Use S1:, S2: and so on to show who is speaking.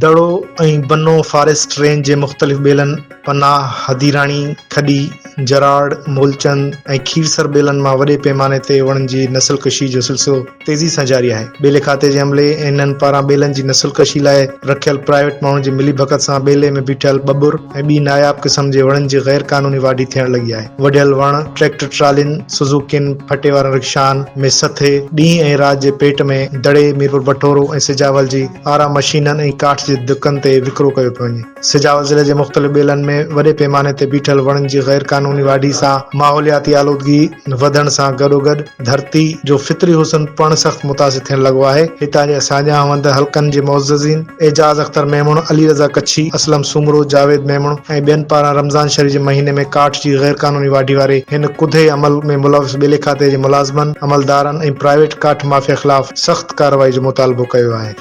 S1: دڙو ۽ بنو forest range جي مختلف ٻيلن پناهه، هديراڻي، کڏي، جراڙ، مولچند ۽ کيرسر ٻيلن مان وڏي پيماني تي وڻن جي نسل ڪشي جو سلسلو تيزي سان جاري آهي. ٻيلي کاتي جي عملي ۽ انهن پاران ٻيلن جي نسل ڪشي لاء رکيل پرائيويٽ ماڻهن جي ملي ڀڳت سان ٻيلي ۾ بيٺل ٻٻر ۽ ٻي ناياب قسم جي وڻن جي غير قانوني واڍي ٿيڻ لڳي آهي. وڍيل وڻ ٽريڪٽر ٽرالين، سوزوڪين، ڦٽي وارن رڪشائن ۾ سٿي ڏينهن ۽ رات جي پيٽ ۾ دڙي، ميرپور بٺورو ۽ سجاول جي آرا مشينن ۽ ڪاٺ جي دڪن تي وڪرو ڪيو پيو وڃي. سجاول ضلعي جي مختلف ٻيلن ۾ وڏي پيماني تي بيٺل وڻن جي غير قانوني واڍي سان ماحولياتي آلودگي وڌڻ سان گڏوگڏ ڌرتي جو فطري حسن پڻ سخت متاثر ٿيڻ لڳو آهي. هتان جي ساڃاهه وند حلقن جي معززين اعجاز اختر ميمڻ، علي رضا ڪڇي، اسلم سومرو، جاويد ميمڻ ۽ ٻين پاران رمضان شريف جي مهيني ۾ ڪاٺ جي غيرقانوني واڍي واري هن ڪڌي عمل ۾ ملوث ٻيلي کاتي جي ملازمن، عملدارن ۽ پرائيويٽ ڪاٺ مافيا خلاف سخت ڪارروائي جو مطالبو ڪيو آهي.